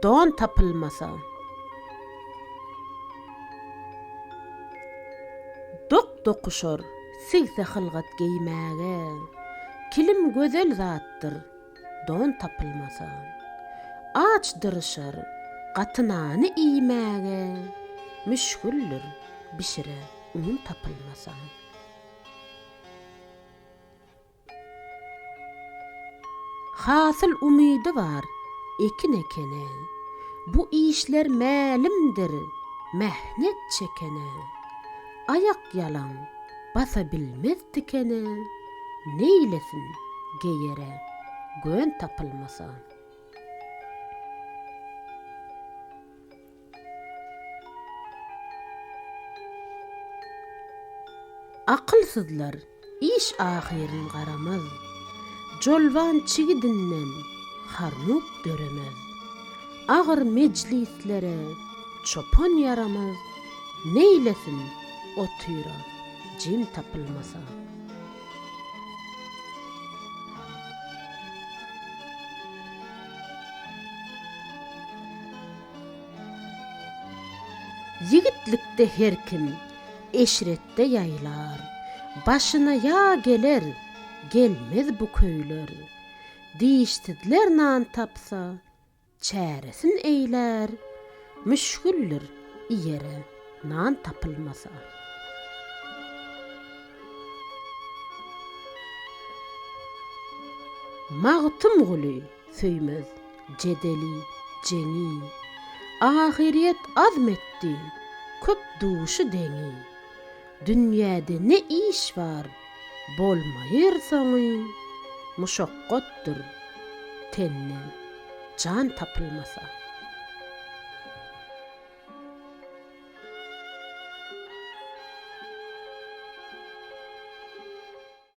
don tapylmasa. Dok dokuşar, sigse hylgat geýmäge, Kilim gözel zatdyr, don tapylmasa. Aç dyryşar, gaty nany iýmäge, Müşgildir, bişire un tapylmasa. Hasyl umydy bar ekin ekene, Bu işler mälimdir mähnet çekene. Aýak ýalaň basa bilmez tikene, Neýlesin geýere gön tapylmasa. Akylsyzlar iş ahyryn garamaz, Jolwan çigidinden harmut döremez. Agyr mejlislere çopan ýaramaz, Neýlesin otyra jim tapylmasa. Ýigitlikde her kim eşretde ýaýlar, Başyna ýa geler, gelmez bu köýler. Dişsizler nan tapsa, çäresin eýlär, Müşgildir iýere nan tapylmasa. Magtymguly söýmez jedeli, jeňi. Ahyrýet azm etdi, köp duşy deňi. Dünýäde ne iş bar, bolmaýyr soňy, Muşakgatdyr tende jan tapylmasa.